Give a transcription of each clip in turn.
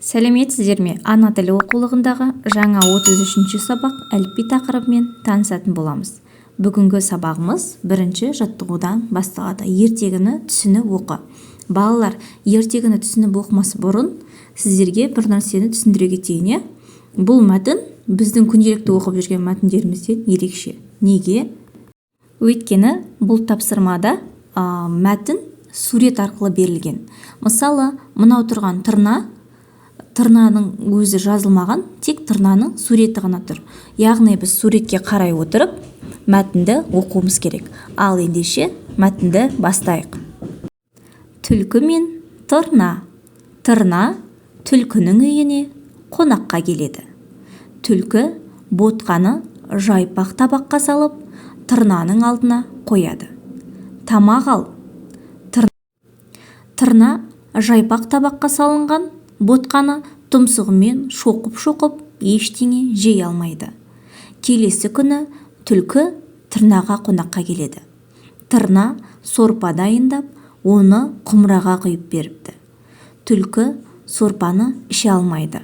Сәлеметсіздер ме! Ана тілі оқулығындағы жаңа 33-ші сабақ, әліпби тақырыбымен танысатын боламыз. Бүгінгі сабағымыз бірінші жаттығудан басталады. Ертегіні түсініп оқы. Балалар, ертегіні түсініп оқымас бұрын сіздерге бір нәрсені түсіндіре кетейін, иә. Бұл мәтін біздің күнделікті оқып жүрген мәтіндерімізден ерекше. Неге? Өйткені бұл тапсырмада мәтін сурет арқылы берілген. Мысалы, мынау тұрған тырна. Тырнаның өзі жазылмаған, тек тырнаның суреті ғана тұр. Яғни біз суретке қарай отырып мәтінді оқуымыз керек. Ал ендеше мәтінді бастайық. Түлкі мен тырна. Тырна түлкінің үйіне қонаққа келеді. Түлкі ботқаны жайпақ табаққа салып, тырнаның алдына қояды. «Тамақ ал». Тырна жайпақ табаққа салынған ботқаны тұмсығымен шоқып-шоқып, ештеңе жей алмайды. Келесі күні түлкі тырнаға қонаққа келеді. Тырна сорпа дайындап, оны құмыраға құйып беріпті. Түлкі сорпаны іше алмайды.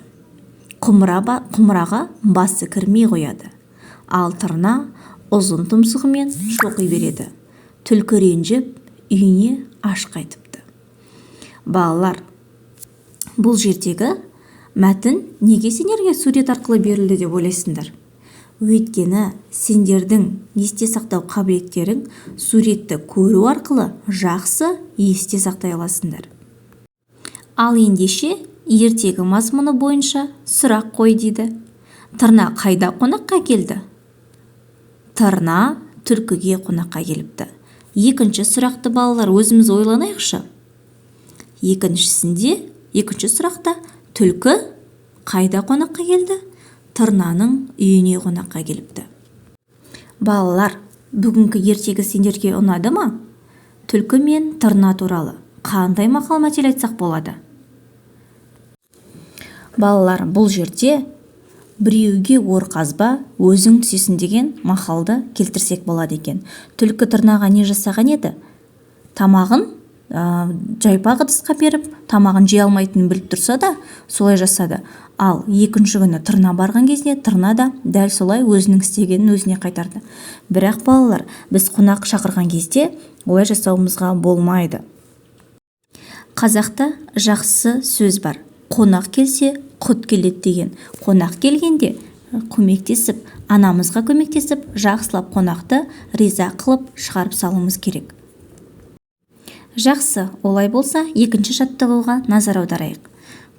Құмыраға басы кірмей қояды. Ал тырна ұзын тұмсығымен шоқи береді. Түлкі ренжіп, үйіне аш қайтыпты. Балалар, бұл жердегі мәтін неге сендерге сурет арқылы берілді деп ойлайсыңдар? Өйткені сендердің есте сақтау қабілеттерің суретті көру арқылы жақсы есте сақтай аласыңдар. Ал ендеше ертегі мазмұны бойынша сұрақ қой дейді. Тырна қайда қонаққа келді? Тырна түлкіге қонаққа келіпті. Екінші сұрақты, балалар, өзіміз ойланайықшы. Екіншісінде, екінші сұрақта түлкі қайда қонаққа келді? Тырнаның үйіне қонаққа келіпті. Балалар, бүгінгі ертегі сендерге ұнады ма? Түлкі мен тырна туралы қандай мақал мәтел айтсақ болады? Балалар, бұл жерде «Біреуге ор қазба, өзің түсесің» деген мақалды келтірсек болады екен. Түлкі тырнаға не жасаған еді? Тамағын жайпақ ыдысқа беріп, тамағын жей алмайтынын біліп тұрса да, солай жасады. Ал екінші күні тырна барған кезде тырна да дәл солай өзінің істегенін өзіне қайтарды. Бірақ, балалар, біз қонақ шақырған кезде олай жасауымызға болмайды. Қазақта жақсы сөз бар: «Қонақ келсе, құт келеді» деген. Қонақ келгенде көмектесіп, анамызға көмектесіп, жақсылап қонақты риза қылып шығарып салуымыз керек. Жақсы, олай болса, екінші жаттығуға назар аударайық.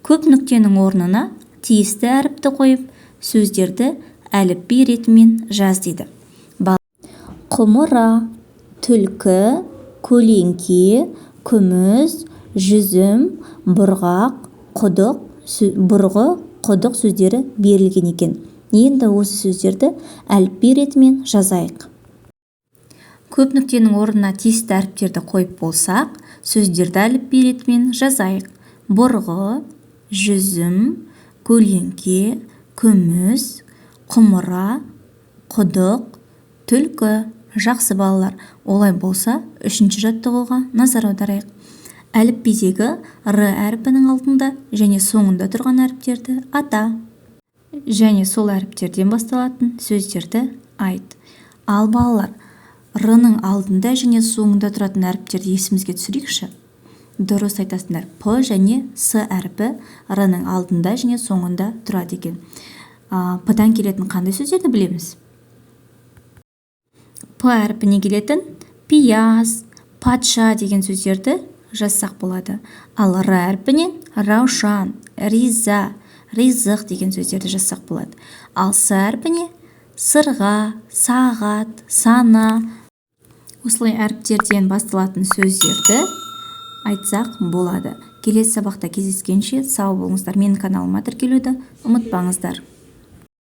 Көп нүктенің орнына тиісті әріпті қойып, сөздерді әліпби ретімен жаз дейді. Құмыра, түлкі, көлеңке, күміс, жүзім, бұрғақ, құдық, бұрғы, құдық сөздері берілген екен. Енді осы сөздерді әліпби ретімен жазайық. Көп нүктенің орнына тиісті әріптерді қойып болсақ, сөздерді әліпби ретімен жазайық: бұрғы, жүзім, көлеңке, күміс, құмыра, құдық, түлкі. Жақсы, балалар, олай болса, үшінші жаттығуға назар аударайық. Әліпбидегі р әрпінің алдында және соңында тұрған әріптерді ата және сол әріптерден басталатын сөздерді айт. Ал, балалар, р-ның алдында және соңында тұратын әріптерді есімізге түсірейікші. Дұрыс айтасыңдар, п және с әрпі р-ның алдында және соңында тұрады екен. П-дан келетін қандай сөздерді білеміз? П әрпіне келетін пияз, патша деген сөздерді жазсақ болады. Ал р әрпінен раушан, риза, ризық деген сөздерді жазсақ болады. Ал с әрпіне сырға, сағат, сана, осылай әріптерден басталатын сөздерді айтсақ болады. Келесі сабақта кездескенше сау болыңыздар! Менің каналыма тіркелуді ұмытпаңыздар.